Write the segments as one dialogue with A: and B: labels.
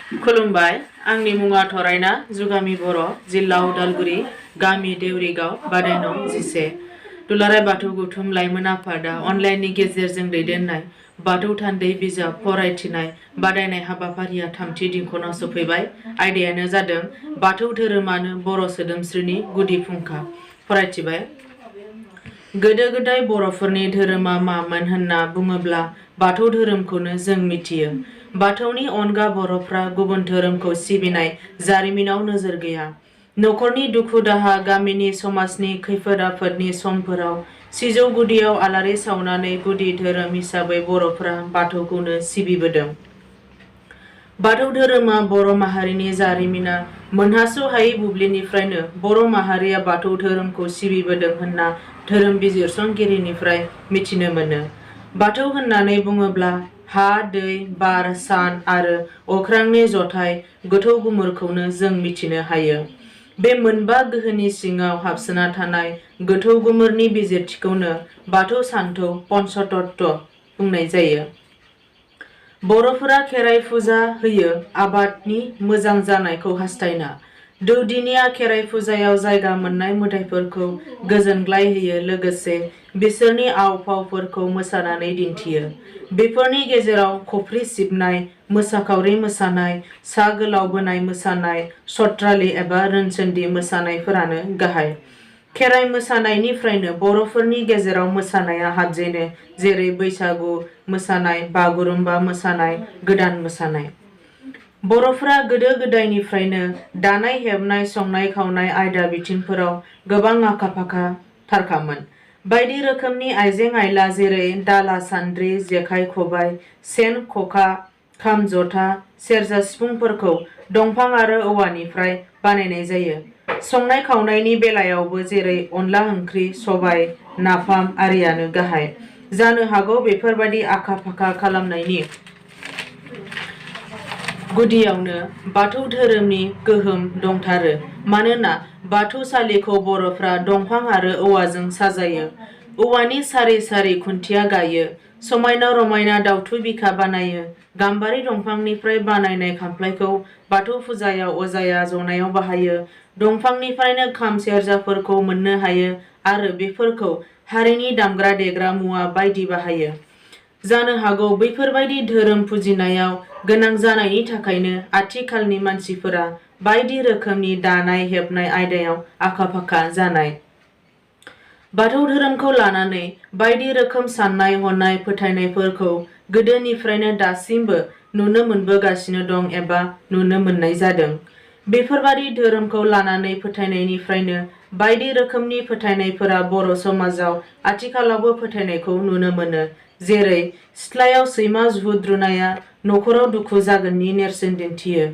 A: खुलुमबाय। आंनि मुङा थरायना जुगामि बर', जिल्ला उदालगुरि, गामि देवरिगाव, बादाय नं 11। दुलाराय बाथौ गौथुम लाइमोन आफादा अनलाइननि गेजेरजों दैदेननाय बाथौ थान्दै बिजाब फरायथिनाय बादायनाय हाबाफारिया थामथि दिंखनाव सफैबाय। आयदायानो जादों बाथौ धोरोमानो बर' सोदोमस्रिनि गुदि फुंखा। फरायथिबाय। गोदो गोदाय बर'फोरनि धोरोमा मामोन होनना बुङोब्ला बाथौ धोरोमखौनो जों मिथियो। बाथौनि अनगा बर'फ्रा गुबुन धोरोमखौ सिबिनाय जारिमिनाव नोजोर गैया। नखरनि दुखु दाहा, गामिनि समाजनि खैफोद आफोदनि समफोराव सिजौ गुदियाव आलारि सावनानै गुदि धोरोम हिसाबै बर'फ्रा बाथौखौनो सिबिबोदों। बाथौ धोरोमा बर' माहारिनि जारिमिना मोनहास'हायै बुब्लिनिफ्रायनो बर' माहारिया बाथौ धोरोमखौ सिबिबोदों होनना धोरोम बिजिरसंगिरिनिफ्राय मिथिनो मोनो। बाथौ होननानै बुङोब्ला हा, दै, बार, सान आरो अख्रांनि जथाय गोथौ गुमुरखौनो जों मिथिनो हायो। बे मोनबा गोहोनि सिङाव हाबसोना थानाय गोथौ गुमुरनि बिजिरथिखौनो बाथौ सान्थौ पन्चतत्व बुंनाय जायो। बर'फोरा खेराइ फुजा होयो आबादनि मोजां जानायखौ हास्थायना। दौदिनिया खेराइ फुजायाव जायगा मोननाय मोदायफोरखौ गोजोनग्लाय होयो, लोगोसे बिसोरनि आव फावफोरखौ मोसानानै दिन्थियो। बेफोरनि गेजेराव खफ्रि सिबनाय, मोसाखावरि मोसानाय, सा गोलाव बोनाय मोसानाय, सत्रालि एबा रोनसोन्द्रि मोसानायफोरानो गाहाय। खेराइ मोसानायनिफ्रायनो बर'फोरनि गेजेराव मोसानाया हाबजेनो, जेरै बैसागु मोसानाय, बागुरुम्बा मोसानाय, गोदान मोसानाय। बर'फ्रा गोदो गोदायनिफ्रायनो दानाय हेबनाय, संनाय खावनाय आयदा बिथिंफोराव गोबां आखा फाखा थारखामोन। बायदि रोखोमनि आइजें आइला जेरै दाला सान्द्रि, जेखाइ खबाइ, सेन खखा, खाम जथा, सेरजा सिफुंफोरखौ दंफां आरो औवानिफ्राय बानायनाय जायो। संनाय खावनायनि बेलायावबो जेरै अनला ओंख्रि, सबाय, नाफाम आरियानो गाहाय। जानो हागौ बेफोरबादि आखा फाखा खालामनायनि गुदियावनो बाथौ धोरोमनि गोहोम दंथारो। मानोना बाथौसालिखौ बर'फ्रा दंफां आरो औवाजों साजायो। औवानि सारि सारि खुन्थिया गायो। समायना रमायना दाउथु बिखा बानायो। गाम्बारि दंफांनिफ्राय बानायनाय खामफ्लायखौ बाथौ फुजायाव अजाया जनायाव बाहायो। दंफांनिफ्रायनो खाम सेरजाफोरखौ मोननो हायो आरो बेफोरखौ हारिनि दामग्रा देग्रा मुवा बायदि बाहायो। जानो हागौ बैफोरबायदि धोरोम फुजिनायाव गोनां जानायनि थाखायनो आथिखालनि मानसिफोरा बायदि रोखोमनि दानाय हेबनाय आयदायाव आखा फाखा जानाय। बाथौ धोरोमखौ लानानै बायदि रोखोम साननाय हनाय फोथायनायफोरखौ गोदोनिफ्रायनो दासिमबो नुनो मोनबोगासिनो दं एबा नुनो मोननाय जादों। बेफोरबादि धोरोमखौ लानानै फोथायनायनिफ्रायनो बायदि रोखोमनि फोथायनायफोरा बर' समाजाव आथिखालावबो फोथायनायखौ नुनो मोनो। जेरै सिथ्लायाव सैमा जुहुद्रुनाया नखराव दुखु जागोननि नेरसोन दिन्थियो।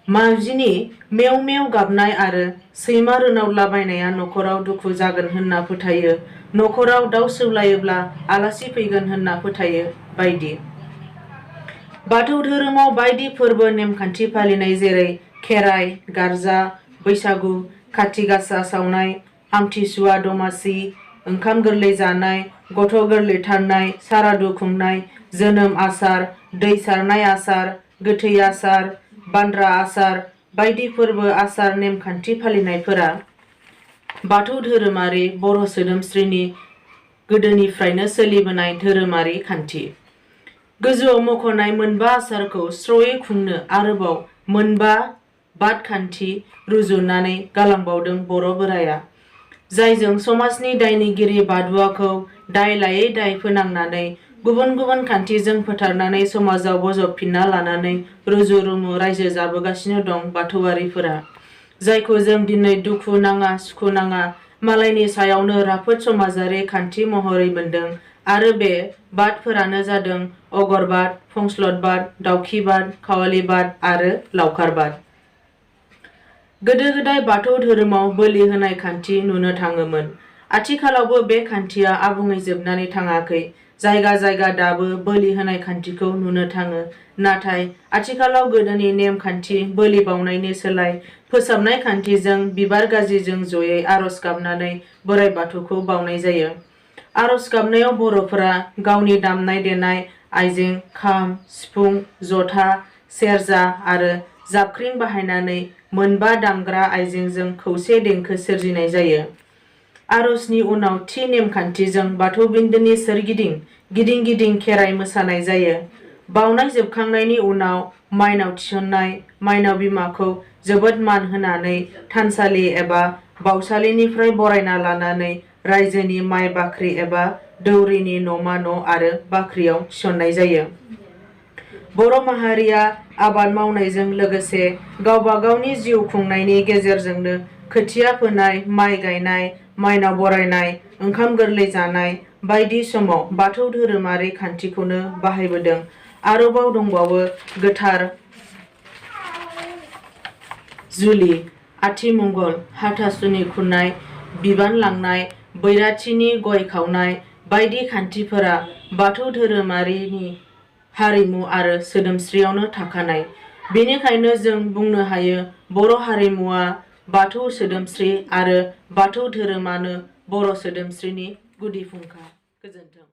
A: मावजिनि मेव मेव गाबनाय आरो सैमा रोनावलाबायनाया नखराव दुखु जागोन होनना फोथायो। नखराव दाउ सौलायोब्ला आलासि फैगोन होनना फोथायो बायदि। बाथौ धोरोमाव बायदि फोरबो नेमखान्थि फालिनाय जेरै खेराइ, गारजा, बैसागु, खाथि गासा सावनाय, आमथिसुवा, दमासि, ओंखाम गोरलै जानाय, गथ' गोरलै थारनाय, सारादु खुंनाय, जोनोम आसार, दै सारनाय आसार, गोथै आसार, बान्द्रा आसार बायदि फोरबो आसार नेमखान्थि फालिनायफोरा बाथौ धोरोमारि बर' सोदोमस्रिनि गोदोनिफ्रायनो सोलिबोनाय धोरोमारि खान्थि। गोजौआव मख'नाय मोनबा आसारखौ स्रयै खुंनो आरोबाव मोनबा बादखान्थि रुजुननानै गालांबावदों बर' बोराया, जायजों समाजनि दायनिगिरि बादुवाखौ दाय लायै दाय फोनांनानै गुबुन गुबुन खान्थिजों फोथारनानै समाजाव बजबफिनना लानानै रुजु रुमु रायजो जाबोगासिनो दं बाथौआरिफोरा। जायखौ जों दिनै दुखु नाङा सुखु नाङा मालायनि सायावनो राफोद समाजारि खान्थि महरै मोनदों आरो बे बादफोरानो जादों अगरबाद, फंस्लदबाद, दाउखिबाद, खावालिबाद आरो लावखारबाद। गोदो गोदाय बाथौ धोरोमाव बोलि होनाय खान्थि नुनो थाङोमोन। आथिखालावबो बे खान्थिया आबुङै जोबनानै थाङाखै। जायगा जायगा दाबो बोलि होनाय खान्थिखौ नुनो थाङो। नाथाय आथिखालाव गोदोनि नेम खान्थि बोलि बावनायनि सोलाय फोसाबनाय खान्थिजों बिबार गाज्रिजों जयै आरज गाबनानै बोराइ बाथौखौ बावनाय जायो। आरज गाबनायाव बर'फोरा गावनि दामनाय देनाय आइजें खाम, सिफुं, जथा, सेरजा आरो जाबख्रिं बाहायनानै मोनबा दामग्रा आइजेंजों खौसे देंखो सोरजिनाय जायो। आरजनि उनाव थि नेमखान्थिजों बाथौ बिन्दोनि सोरगिदिं गिदिं गिदिं खेराइ मोसानाय जायो। बावनाय जोबखांनायनि उनाव माइनाव थिसननाय, माइनाव बिमाखौ जोबोद मान होनानै थानसालि एबा बावसालिनिफ्राय बरायना लानानै रायजोनि माइ बाख्रि एबा दौरिनि न'मा न' आरो बाख्रियाव थिसननाय जायो। बर' माहारिया आबाद मावनायजों लोगोसे गावबा गावनि जिउ खुंनायनि गेजेरजोंनो खोथिया फोनाय, माइ गायनाय, माइनाव बरायनाय, ओंखाम गोरलै जानाय बायदि समाव बाथौ धोरोमारि खान्थिखौनो बाहायबोदों। आरोबाव दंबावो गोथार जुलि, आथिमंगल, हाथासुनि खुरनाय, बिबान लांनाय, बैराथिनि गय खावनाय बायदि खान्थिफोरा बाथौ धोरोमारिनि हारिमु आरो सोदोमस्रियावनो थाखानाय। बेनिखायनो जों बुंनो हायो बर' हारिमुवा बाथौ सोदोमस्रि आरो बाथौ धोरोमानो बर' सोदोमस्रिनि गुदि फुंखा। गोजोन्थों।